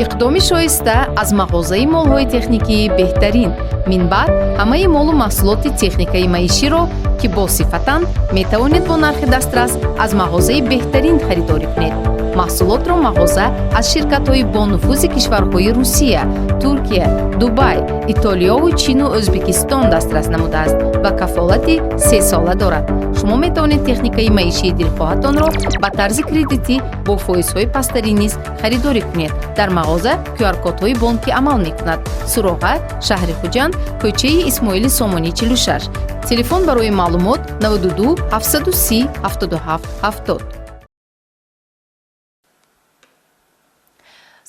Иқдоми шоиста аз мағозаи молҳои техникии беҳтарин. Минбаъд ҳамаи молу маҳсулоти техникаи маиширо, ки босифатанд, метавонед бо нархи дастрас аз мағозаи беҳтарин харидорӣ кунед. Маҳсулотро мағоза аз ширкатҳои бонуфузи кишварҳои Русия, Туркия, Дубай, Итолиёву Чину Ӯзбекистон дастрас намудааст ва кафолати сесола дорад. Шумо метавонед техникаи маишии дилхоҳатонро ба тарзи кредитӣ бо фоизҳои пасттарин низ харидорӣ кунед. Дар мағоза QR-кодҳои бонкӣ амал мекунад. Суроға: шаҳри Хуҷанд, кӯчаи Исмоили Сомонӣ, 46. Телефон барои маълумот: 92 730 77 70.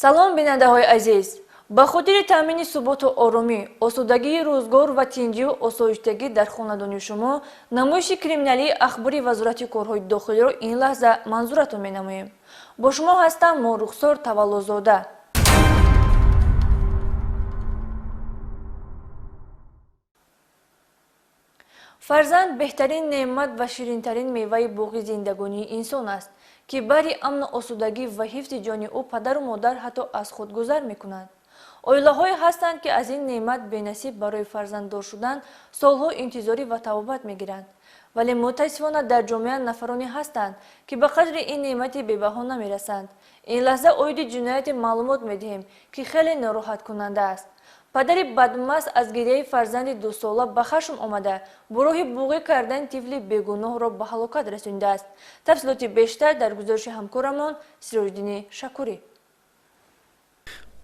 Салом, бинандаҳои азиз! Ба хотири таъмини суботу оромӣ, осудагии рӯзгор ва тинҷию осоиштагӣ дар хонадони шумо намоиши криминалии ахбори Вазорати корҳои дохилиро ин лаҳза манзуратон менамоем. Бо шумо ҳастам мо, Рухсор Таваллозода. Фарзанд беҳтарин неъмат ва ширинтарин меваи боғи зиндагонии инсон аст, ки бари амну осудагӣ ва ҳифзи ҷони ӯ падару модар ҳатто аз худ гузар мекунанд. Оилаҳое ҳастанд, ки аз ин неъмат бенасиб, барои фарзанддор шудан солҳо интизорӣ ва табобат мегиранд. Вале мутаассифона дар ҷомеа нафароне ҳастанд, ки ба қадри ин неъмати бебаҳо намерасанд. Ин лаҳза оиди ҷинояте маълумот медиҳем, ки хеле нороҳаткунанда аст. Падари бадмаст аз гирияи фарзанди дусола ба хашм омада, бо роҳи буғӣ кардани тифли бегуноҳро ба ҳалокат расонидааст. Тафсилоти бештар дар гузориши ҳамкорамон Сироҷиддини Шакурӣ.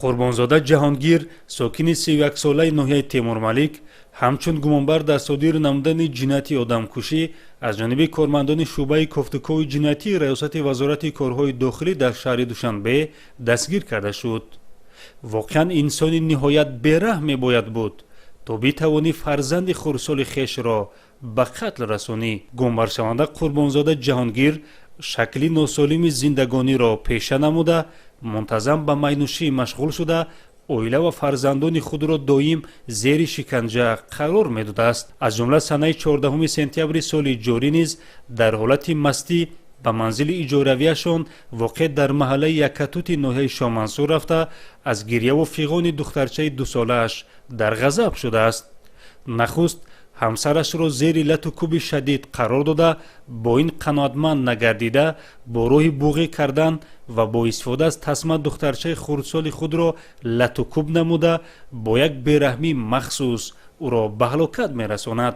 Қурбонзода Ҷаҳонгир, сокини 31-солаи ноҳияи Темурмалик, ҳамчун гумонбар дар содир намудани ҷинояти одамкушӣ аз ҷониби кормандони шӯъбаи кофтукови ҷиноятии Раёсати Вазорати корҳои дохилӣ дар шаҳри Душанбе дастгир карда шуд. Воқеан, инсони ниҳоят бераҳм мебояд буд, то битавонӣ фарзанди хурдсоли хешро ба қатл расонӣ. Гумонбаршаванда Қурбонзода Ҷаҳонгир шакли носолими зиндагониро пеша намуда, мунтазам ба майнӯшӣ машғул шуда, оила ва фарзандони худро доим зери шиканҷа қарор медодааст. Аз ҷумла санаи 14 сентябри соли ҷорӣ низ дар ҳолати мастӣ ба манзили иҷоравияшон, воқеъ дар маҳаллаи Яккатути ноҳияи Шомансур рафта, аз гирьяву фиғони духтарчаи дусолааш дар ғазаб шудааст. Нахуст ҳамсарашро зери лату кӯби шадид қарор дода, бо ин қаноатманд нагардида, бо роҳи буғӣ кардан ва бо истифода аз тасма духтарчаи хурдсоли худро лату кӯб намуда, бо як бераҳмии махсус ӯро ба ҳалокат мерасонад.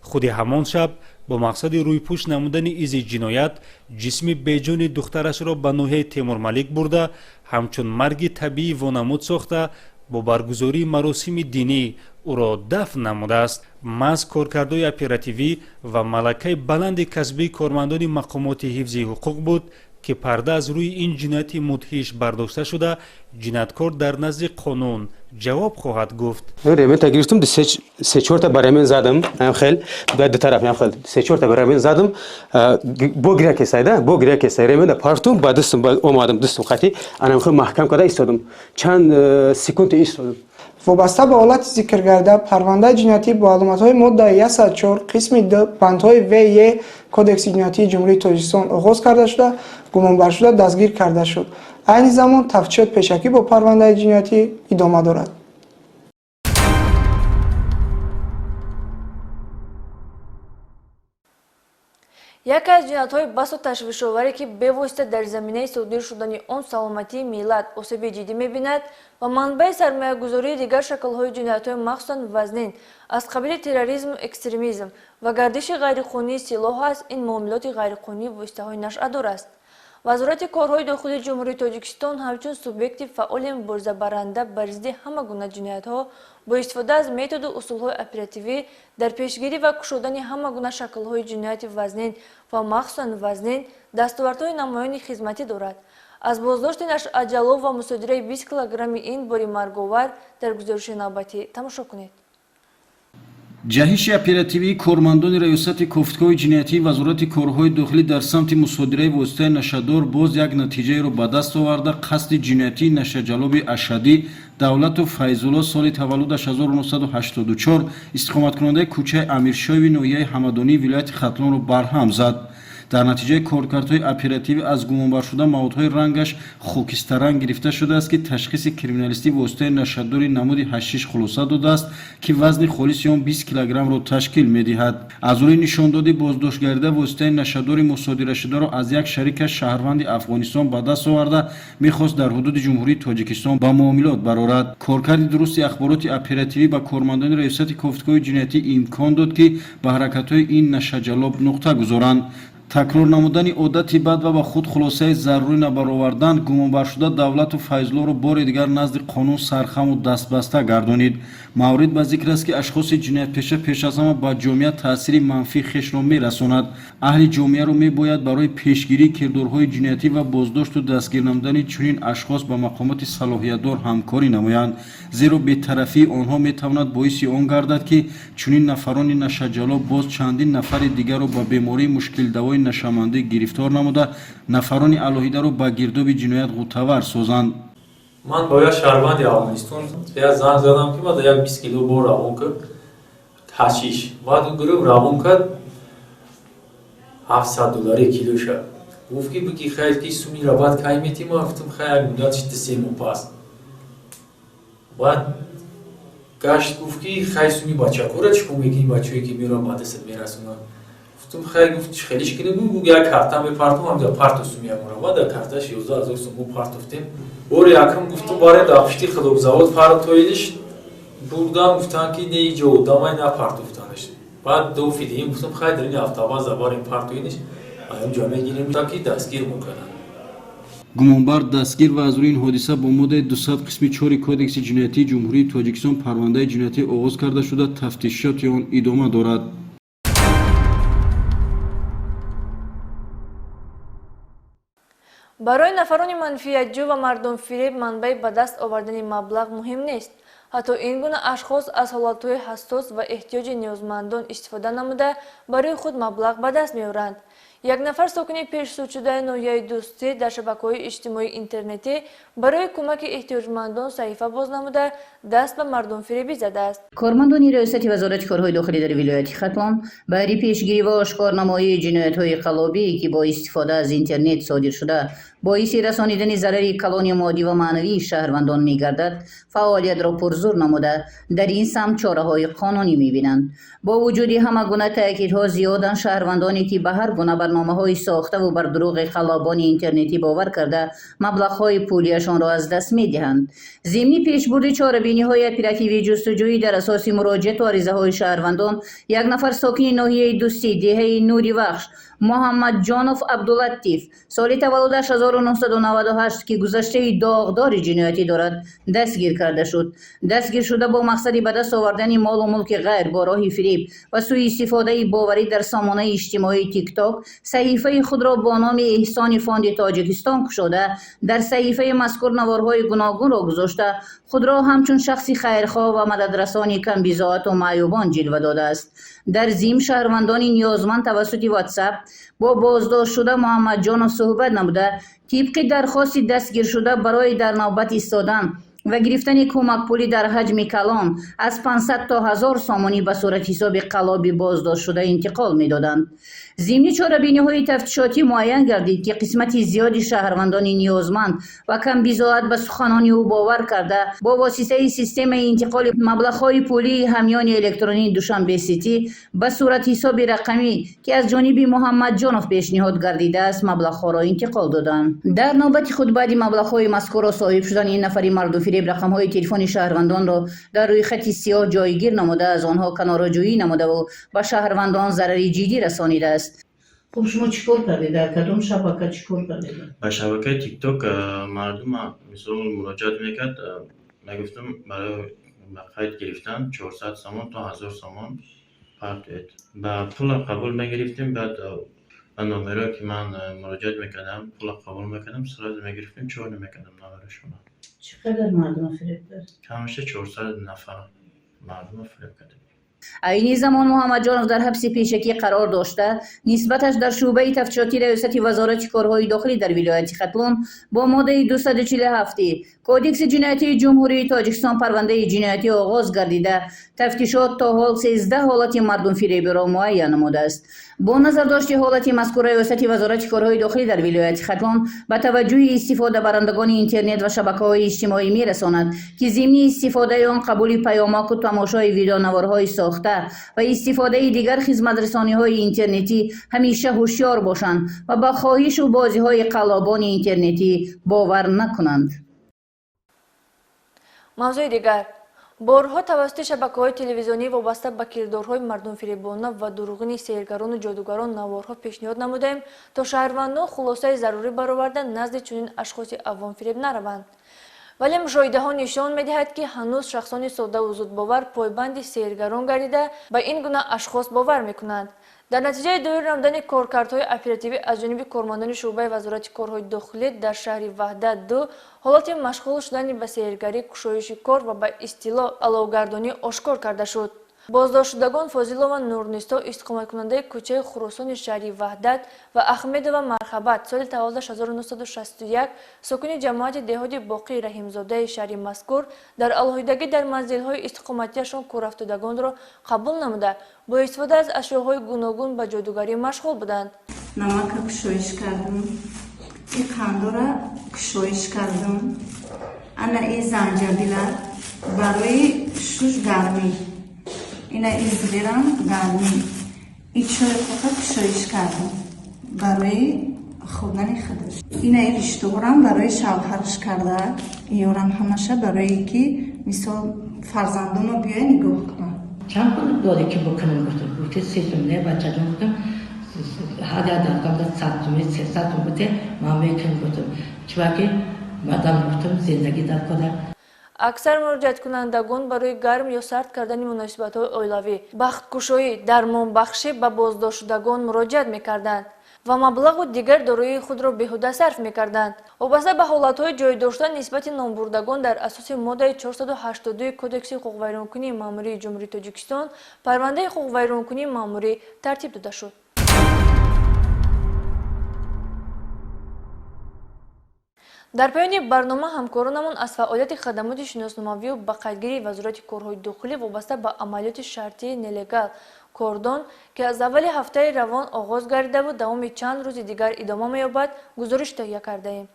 Худи ҳамон шаб бо мақсади рӯйпӯш намудани изи ҷиноят ҷисми беҷони духтарашро ба ноҳияи Темурмалик бурда, ҳамчун марги табиӣ вонамуд сохта, бо баргузории маросими динӣ ӯро дафн намудааст. Маҳз коркардҳои оперативӣ ва малакаи баланди касбии кормандони мақомоти ҳифзи ҳуқуқ буд, ки парда аз рӯи ин ҷинояти мудҳиш бардошта шуда, ҷинояткор дар назди қонун ҷавоб хоҳад гуфт. Ремента гирифтум, се чорта ба ремень задам, хел ду тараф, хел се чорта ба ремень задам, бо гиря кесайда, бо гиря кесай. Ремента партум, ба дастум омадам, дастум қати анам хел маҳкам карда истодам, чанд секунда истодам. Вобаста ба ҳолати зикргардида парвандаи ҷиноятӣ бо аломатҳои моддаи 104 қисми 2 бандҳои в, е Кодекси ҷиноятии Ҷумҳурии Тоҷикистон оғоз карда шуда, гумонбаршуда дастгир карда шуд. Айни замон тафтишот пешакӣ бо парвандаи ҷиноятӣ идома дорад. Яке аз ҷиноятҳои басу ташвишоваре, ки бевосита дар заминаи содир шудани он саломатии миллат осеби ҷиддӣ мебинад ва манбаи сармоягузории дигар шаклҳои ҷиноятҳои махсусан вазнин аз қабили терроризму экстремизм ва гардиши ғайриқонунии силоҳ аст, ин муомилоти ғайриқонунии воситаҳои нашъадор аст. Вазорати корҳои дохилии Ҷумҳурии Тоҷикистон ҳамчун субъекти фаъоли муборизабаранда бар зидди ҳама гуна ҷиноятҳо бо истифода аз методу усулҳои оперативӣ дар пешгирӣ ва кушодани ҳама гуна шаклҳои ҷинояти вазнин ва махсусан вазнин дастовардҳои намоёни хизматӣ дорад. Аз боздошти нашъаҷаллоб ва мусодираи 20 килограмми ин бори марговар дар гузориши навбатӣ тамошо кунед. Ҷаҳиши оперативии кормандони Раёсати кофтгоҳи ҷиноятии Вазорати корҳои дохилӣ дар самти мусодираи воситаи нашъадор боз як натиҷаеро ба даст оварда, қасди ҷиноятии нашъаҷалоби Ашадӣ Давлату Файзулло, соли таваллудаш 1984, истиқоматкунандаи кӯчаи Амиршоеви ноҳияи Ҳамадонии вилояти Хатлонро барҳам зад. Дар натиҷаи коркардҳои оперативӣ аз гумонбаршуда маводҳои рангаш хокистарранг гирифта шудааст, ки ташхиси криминалистӣ воситаи нашъадори намуди ҳашиш хулоса додааст, ки вазни холиси он 20 килограммро ташкил медиҳад. Аз рӯи нишондоди боздоштгардида воситаи нашъадори мусодирашударо аз як шарикаш, шаҳрванди Афғонистон, ба даст оварда, мехост дар ҳудуди Ҷумҳурии Тоҷикистон ба муомилот барорад. Коркарди дурусти ахбороти оперативӣ ба кормандони Раёсати кофтукови ҷиноятӣ имкон дод, ки ба ҳаракатҳои ин нашъаҷаллоб нуқта гузоранд. Такрор намудани одати бад ва ба худ хулосаи зарурӣ набаровардан гумонбаршуда Давлату Файзуллоро бори дигар назди қонун сархаму дастбаста гардонид. Маврид ба зикр аст, ки ашхоси ҷиноятпеша пеш аз ҳама ба ҷомеа таъсири манфии хешро мерасонад. Аҳли ҷомеаро мебояд барои пешгирии кирдорҳои ҷиноятӣ ва боздошту дастгир намудани чунин ашхос ба мақомоти салоҳиятдор ҳамкорӣ намоянд, зеро бетарафии онҳо метавонад боиси он гардад, ки чунин нафарони нашъаҷаллоб боз чандин нафари дигарро ба бемории мушкилдавои нашъамандӣ гирифтор намуда, нафарони алоҳидаро ба гирдоби ҷиноят ғӯтавар созанд. Ман бо як шаҳрванди Афғонистон як занг задам, ки ман як 20 кило бор равон кард ҳашиш. Баъд гурӯҳ равон кард, 700 доллари килоша. Гуфт, ки бики, хайр, ки сумира баъд кай метӣ? Ман гуфтам, хайр, муддат шита 3 моҳ пас. Баъд гашт, гуфт, ки хай, суми бачакора чӣ кор мекунӣ, бачае ки меравад ба дастат мерасонад? Гуфтам, хай, гуфт, хелиш кунем, гуфт, як карта мепартом, ҳамҷа парту сумиямора. Баъд дар карташ 11 000 сум партофтем. Бори якум гуфтум, барем дар пушти хлебзавод партоилиш. Бурдам, гуфтанд, ки не, иҷо одамай, напартофтанаш. Баъд дофидиим, гуфтам, хай, дар ин автобаза барем партоиниш, аёнҷа мегирем, ки дастгир мекарданд. Гумонбар дастгир ва аз рӯи ин ҳодиса бо моддаи 200 қисми 4 Кодекси ҷиноятии Ҷумҳурии Тоҷикистон парвандаи ҷиноятӣ оғоз карда шуда, тафтишоти он идома дорад. Барои нафарони манфиатҷӯ ва мардумфиреб манбаи ба даст овардани маблағ муҳим нест. Ҳатто ин гуна ашхос аз ҳолатҳои ҳассос ва эҳтиёҷи ниёзмандон истифода намуда, барои худ маблағ ба даст меоранд. Як нафар сокини пешсудшудаи ноҳияи Дӯстӣ дар шабакаҳои иҷтимоии интернетӣ барои кӯмаки эҳтиёҷмандон саҳифа боз намуда, даст ба мардумфиребӣ задааст. Кормандони Раёсати Вазорати корҳои дохилӣ дар вилояти Хатлон баҳри пешгирӣ ва ошкорнамоии ҷиноятҳои қаллобӣ, ки бо истифода аз интернет содир шуда, боиси расонидани зарари калони моддӣ ва маънавии шаҳрвандон мегардад, фаъолиятро пурзур намуда, дар ин самт чораҳои қонунӣ мебинанд. Бо вуҷуди ҳама гуна таъкидҳо, зиёданд шаҳрвандоне, ки ба ҳар гуна барномаҳои сохтаву бардурӯғи қаллобони интернетӣ бовар карда, маблағҳои пулияшонро аз даст медиҳанд. Зимни пешбурди чорабиниҳои оперативии ҷустуҷӯӣ дар асоси муроҷиату аризаҳои шаҳрвандон, як нафар сокини ноҳияи Дӯстӣ, деҳаи Нури Вахш, Муҳаммадҷонов Абдулатиф, соли таваллудаш 1998, ки гузаштаи доғдори ҷиноятӣ дорад, дастгир карда шуд. Дастгиршуда бо мақсади ба даст овардани молу мулки ғайр бо роҳи фиреб ва сӯистифодаи боварӣ дар сомонаи иҷтимоии Тикток саҳифаи худро бо номи Эҳсони фонди Тоҷикистон кушода, дар саҳифаи мазкур наворҳои гуногунро гузошта, худро ҳамчун шахси хайрхоҳ ва мададрасони камбизоату маъюбон ҷилва додааст. Дар зимн шаҳрвандони ниёзманд тавассути Ватсап бо боздоштшуда Муҳаммадҷонов суҳбат намуда, тибқи дархости дастгиршуда барои дар навбат истодан ва гирифтани кӯмакпулӣ дар ҳаҷми калон аз 500 то 1000 сомонӣ ба суратҳисоби қаллоби боздоштшуда интиқол медоданд. Зимни чорабиниҳои тафтишотӣ муайян гардид, ки қисмати зиёди шаҳрвандони ниёзманд ва камбизоат ба суханони ӯ бовар карда, бо воситаи системаи интиқоли маблағҳои пулии ҳамёни электронии Душанбе Ситӣ ба суратҳисоби рақамӣ, ки аз ҷониби Муҳаммадҷонов пешниҳод гардидааст, маблағҳоро интиқол доданд. Дар навбати худ, баъди маблағҳои мазкурро соҳиб шудан, ин нафари мардумфиреб рақамҳои телефони шаҳрвандонро дар рӯйхати сиёҳ ҷойгир намуда, аз онҳо канораҷӯӣ намудаву ба шаҳрвандон зарари ҷиддӣ расонидааст. Хуб, шумо чӣ кор кардед? Дар кадом шабака чӣ кор кардед? Ба шабакаи Тикток мардума мисол муроҷиат мекард, мегуфтам, барои ба қайд гирифтан 400 сомон то 1000 сомон партоед. Ба пула қабул мегирифтем, баъд ба номерое ки ман муроҷиат мекардам, пула қабул мекардам, сразу мегирифтем, чор намекардам номерошонро. Чӣ қадар мардумро фиреб кард? Камаша 400 нафар мардумро фиреб кардем. Айни замон Муҳаммадҷонов дар ҳабси пешакӣ қарор дошта, нисбаташ дар шӯъбаи тафтишотии Раёсати Вазорати корҳои дохилӣ дар вилояти Хатлон бо моддаи 247 Кодекси ҷиноятии Ҷумҳурии Тоҷикистон парвандаи ҷиноятӣ оғоз гардида, тафтишот то ҳол 13 ҳолати мардумфиребиро муайян намудааст. Бо назардошти ҳолати мазкур, Раёсати Вазорати корҳои дохилӣ дар вилояти Хатлон ба таваҷҷӯҳи истифодабарандагони интернет ва шабакаҳои иҷтимоӣ мерасонад, ки зимни истифодаи он қабули паёмоку тамошои видеонаворҳои сохта ва истифодаи дигар хизматрасониҳои интернетӣ ҳамеша ҳушёр бошанд ва ба хоҳишу бозиҳои қаллобони интернетӣ бовар накунанд. Мавзӯи дигар. Борҳо тавассути шабакаҳои телевизионӣ вобаста ба кирдорҳои мардумфиребона ва дурӯғини сеҳргарону ҷодугарон наворҳо пешниҳод намудаем, то шаҳрвандон хулосаи зарурӣ бароварда назди чунин ашхоси авомфиреб нараванд. Вале мушоҳидаҳо нишон медиҳад, ки ҳанӯз шахсони соддаву зудбовар пойбанди сеҳргарон гардида ба ин гуна ашхос бовар мекунанд. Дар натиҷаи доир намудани коркардҳои оперативӣ аз ҷониби кормандони шӯъбаи Вазорати корҳои дохилӣ дар шаҳри Ваҳдат 2 ҳолати машғул шудани ба сеҳргарӣ, кушоиши кор ва ба истилоҳ аловгардонӣ ошкор карда шуд. Боздоштшудагон Фозилова Нурнисо, истиқоматкунандаи кӯчаи Хуросони шаҳри Ваҳдат, ва Ахмедова Марҳабат, соли таваллудаш 1961, сокини ҷамоати деҳоти Боқии Раҳимзодаи шаҳри мазкур, дар алоҳидагӣ дар манзилҳои истиқоматиашон кӯрафтодагонро қабул намуда, бо истифода аз ашёҳои гуногун ба ҷодугарӣ машғул буданд. Намака кушоиш кардам, и қандора кушоиш кардам, ана и занҷабила барои шуш гармӣ, ина изғирам гармӣ, и чойи қоқа кушоиш кардам барои хӯрдани худаш, ина и риштуғрам барои шавҳарш карда, иёрам ҳамаша барое ки мисол фарзандоно биёя нигоҳ кунам. Чанд пул доде ки бикунам гуфтам, гуфте 3 сум не бачаҷон, гуфтам ҳар як дастгоҳда 100 сум, 300 сум гуфте ман мекунам, гуфтам чунки мадам гуфтам зиндагӣ дар кора. Аксар муроҷиаткунандагон барои гарм ё сард кардани муносибатҳои оилавӣ, бахткушоӣ, дармонбахшӣ ба боздоштшудагон муроҷиат мекарданд ва маблағу дигар дороии худро беҳуда сарф мекарданд. Вобаста ба ҳолатҳои ҷой дошта нисбати номбурдагон дар асоси моддаи 482 Кодекси ҳуқуқвайронкунии маъмурии Ҷумҳурии Тоҷикистон парвандаи ҳуқуқвайронкунии маъмурӣ тартиб дода шуд. Дар поёни барнома ҳамкоронамон аз фаъолияти хадамоти шиносномавию ба қайдгирии Вазорати корҳои дохилӣ вобаста ба амалиёти шартии нелегал кордон, ки аз аввали ҳафтаи равон оғоз гардида буд, давоми чанд рӯзи дигар идома меёбад, гузориш таҳия кардаем.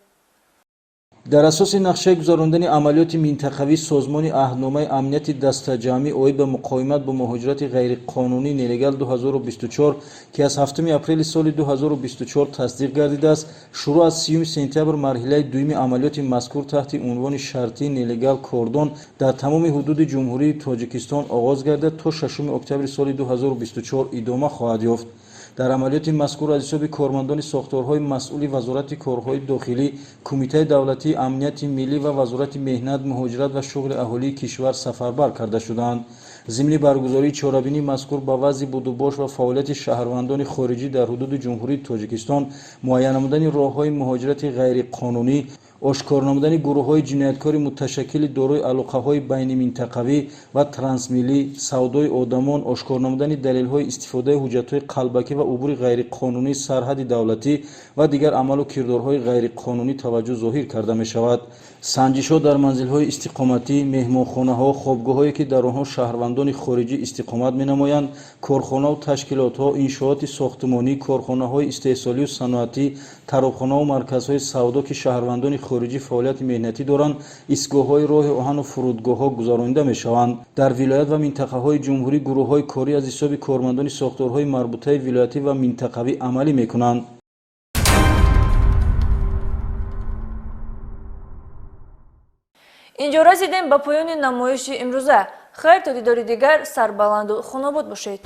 Дар асоси нақшаи гузарондани амалиёти минтақавии Созмони Аҳдномаи Амнияти Дастаҷамъӣ оид ба муқовимат бо муҳоҷирати ғайриқонунӣ нелегал 2024, ки аз 7 апрели соли 2024 тасдиқ гардидааст, шурӯъ аз 30 сентябр марҳилаи дуюми амалиёти мазкур таҳти унвони шартии нелегал кордон дар тамоми ҳудуди Ҷумҳурии Тоҷикистон оғоз гардида то 6 октябри соли 2024 идома хоҳад ёфт. Дар амалиёти мазкур аз ҳисоби кормандони сохторҳои масъули Вазорати корҳои дохилӣ, Кумитаи давлатии амнияти миллӣ ва Вазорати меҳнат, муҳоҷират ва шуғли аҳолии кишвар сафарбар карда шуданд. Зимни баргузории чорабинии мазкур ба вазъи будубош ва фаъолияти шаҳрвандони хориҷӣ дар ҳудуди Ҷумҳурии Тоҷикистон, муайян намудани роҳҳои муҳоҷирати ғайриқонунӣ, ошкор намудани гурӯҳҳои ҷинояткори муташаккили дорои алоқаҳои байниминтақавӣ ва трансмиллӣ, савдои одамон, ошкор намудани далелҳои истифодаи ҳуҷҷатҳои қалбакӣ ва убури ғайриқонунии сарҳади давлатӣ ва дигар амалу кирдорҳои ғайриқонунӣ таваҷҷӯҳ зоҳир карда мешавад. Санҷишҳо дар манзилҳои истиқоматӣ, меҳмонхонаҳо, хобгоҳҳое ки дар онҳо шаҳрвандони хориҷӣ истиқомат менамоянд, корхонаву ташкилотҳо, иншооти сохтмонӣ, корхонаҳои истеҳсолию саноатӣ, таробхонаву марказҳои савдо ки шаҳрвандони хориҷӣ фаъолияти меҳнатӣ доранд, истгоҳҳои роҳи оҳану фурудгоҳҳо гузаронида мешаванд. Дар вилоят ва минтақаҳои ҷумҳурӣ гурӯҳҳои корӣ аз ҳисоби кормандони сохторҳои марбутаи вилоятӣ ва минтақавӣ амалӣ мекунанд. Инҷо расидем ба поёни намоиши имрӯза. Хайр, то дидори дигар сарбаланду хунобод бошед.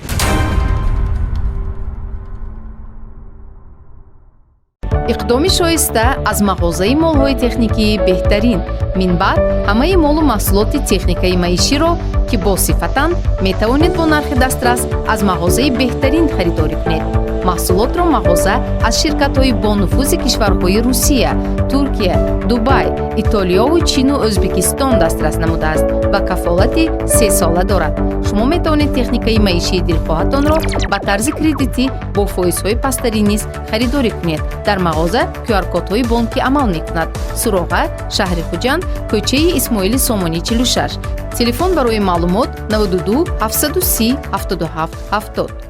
Иқдоми шоиста аз мағозаи молҳои техникии беҳтарин. Минбаъд ҳамаи молу маҳсулоти техникаи маиширо, ки босифатанд, метавонед бо нархи дастрас аз мағозаи беҳтарин харидорӣ кунед. Маҳсулотро мағоза аз ширкатҳои бонуфузи кишварҳои Русия, Туркия, Дубай, Итолиёву Чину Ӯзбекистон дастрас намудааст ва кафолати сесола дорад. Шумо метавонед техникаи маишии дилхоҳатонро ба тарзи кредитӣ бо фоизҳои пасттарин низ харидорӣ кунед. Дар мағоза QR-кодҳои бонкӣ амал мекунад. Суроға: шаҳри Хуҷанд, кӯчаи Исмоили Сомонӣ, 46. Телефон барои маълумот: 92 730 77 70.